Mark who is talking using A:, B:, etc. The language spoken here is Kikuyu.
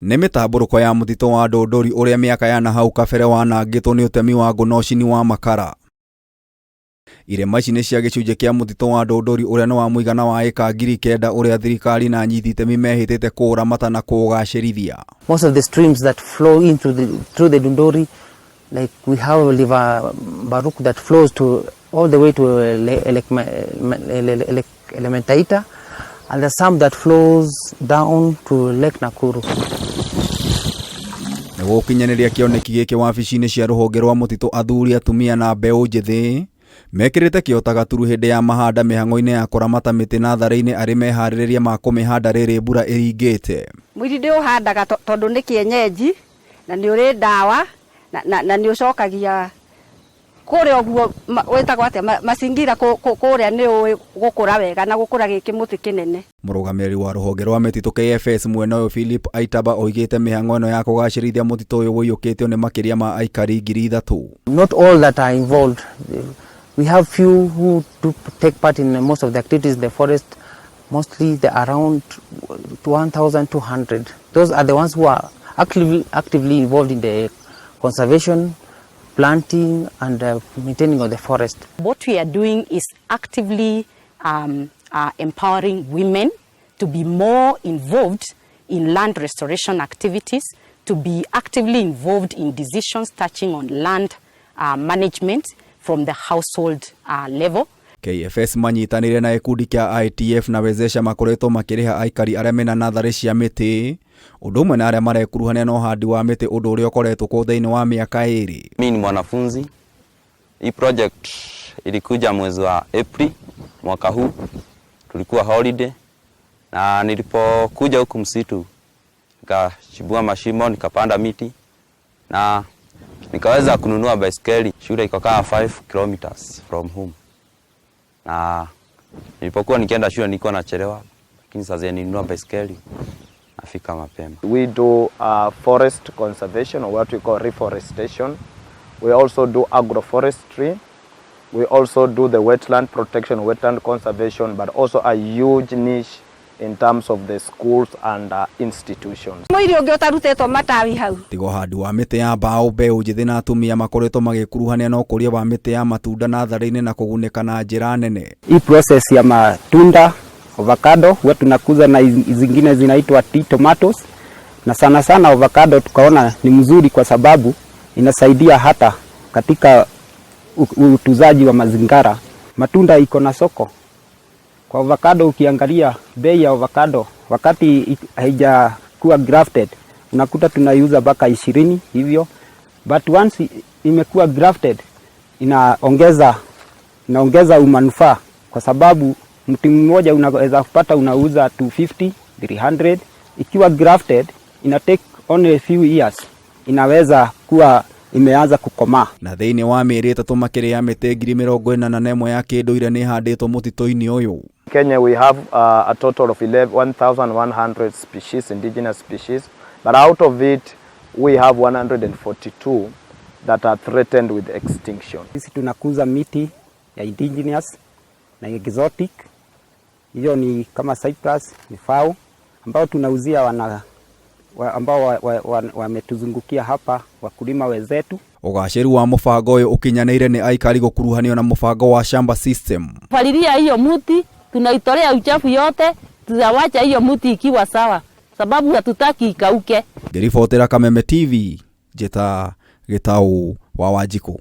A: Nĩ mĩtambũrũko ya mũtitũ wa Ndũndũri ũrĩa mĩaka ya nahau kabere wanangĩtwo nĩ ũtemi wa ngũ na ũcini wa makara. Irema ici nĩ cia gĩcunjĩ kĩa mũtitũ wa Ndũndũri ũrĩa nĩ wa mũigana wa ĩka 9,000 ũrĩa thirikari na anyiti itemi mehĩtĩte kũũramata na kũũgacĩrithia.
B: Most of the streams that flow into the, through the Dundori, like we have River Baruk that flows to all the way to Lake Elementaita, and there's some that flows down to Lake Nakuru.
A: Nĩ gũkinyanĩria kĩoneki gĩkĩ wabici-inĩ cia rũhonge rwa mũtitũ athuri atumia na mbeũ njĩthĩ mekĩrĩte kĩo ta gaturu hĩndĩ ya mahanda mĩhang'o-inĩ ya kũramata mĩtĩ natharĩ-inĩ arĩ meharĩrĩria ma kũmĩhanda rĩrĩ mbura ĩringĩte.
C: Mwiri ndĩ ũhandaga tondũ nĩ kĩenyenji na nĩ ũrĩ ndawa na, na, na nĩ ũcokagia kũrĩa ũguo wĩtagwo atĩa macingira kũrĩa nĩ ũĩ gũkũra wega na gũkũra gĩ kĩmũtĩ kĩnene.
A: Mũrũgamĩrĩri wa rũhonge rwa mĩtitũ KFS mwena ũyũ Philip Aitaba oigĩte mĩhang'o ĩno ya kũgacĩrithia mũtitũ ũyũ ũiyũkĩtio nĩ makĩria ma aikari 3,000.
B: Not all that are involved. We have few who do take part in most of the activities in the forest, mostly the around 1,200. Those are the ones who are actively involved in the conservation, planting and maintaining of the forest.
D: What we are doing is actively empowering women to be more involved in land restoration activities, to be actively involved in decisions touching on land management from the household level.
A: KFS manyitanĩire na gĩkundi kĩa ITF na Wezesha makoretwo makĩrĩha aikari arĩa mena natharĩ cia mĩtĩ ũndũ ũmwe na arĩa marekuruhania na ũhandi wa mĩtĩ ũndũ ũrĩa ũkoretwo kuo thĩinĩ wa mĩaka 2.
E: Mimi ni mwanafunzi. Hii project ilikuja mwezi wa April mwaka huu, tulikuwa holiday, na nilipokuja huku msitu nikachibua mashimo, nikapanda miti na nikaweza kununua baiskeli. Shule iko kama 5 kilometers from home, na nilipokuwa nikienda shule nilikuwa nachelewa, lakini sasa nilinunua baiskeli nafika mapema.
F: We do forest conservation or what we call reforestation. We also do agroforestry. We also do the wetland protection, wetland conservation, but also a huge niche in terms of the schools and institutions.
C: Mũiri ũngĩ ũtarutĩtwo matawi hau.
A: Tiga ũhandi wa mĩtĩ ya mbaũ, mbeũ njĩthĩ na atumia makoretwo magĩkuruhania na ũkũria wa mĩtĩ ya matunda natharĩ-inĩ na kũgunĩka na njĩra nene.
G: Hii process ya matunda avocado huwa tunakuza na zingine zinaitwa tea tomatoes, na sana sana avocado tukaona ni mzuri kwa sababu inasaidia hata katika utuzaji wa mazingira. Matunda iko na soko. Kwa avocado ukiangalia bei ya avocado wakati haijakuwa grafted unakuta tunaiuza mpaka 20 hivyo, but once imekuwa grafted inaongeza umanufaa kwa sababu mti mmoja unaweza kupata unauza 250, 300. Ikiwa grafted ina take only a few years inaweza kuwa imeanza kukomaa.
A: Na thĩinĩ wa mĩeri 3 makĩria ya mĩtĩ 41,000 ya kĩndũire nĩ ĩhandĩtwo mũtitũ-inĩ ũyũ.
F: Kenya we have a total of 1,100 species, indigenous species, but out of it we have 142 that are threatened with extinction.
G: Sisi tunakuza miti ya indigenous na exotic, hiyo ni kama cypress, mifao ambao tunauzia wana ambao wametuzungukia hapa wakulima wenzetu.
A: Ũgacĩru wa mũbango ũyũ ũkinyanĩire nĩ aikari gũkuruhanio na mũbango wa shamba system.
H: Palilia hiyo muti, tunaitolea uchafu yote, tunawacha hiyo muti ikiwa sawa sababu hatutaki ikauke.
A: Ngĩribotera Kameme TV, njĩta Gĩtaũ wa Wanjikũ.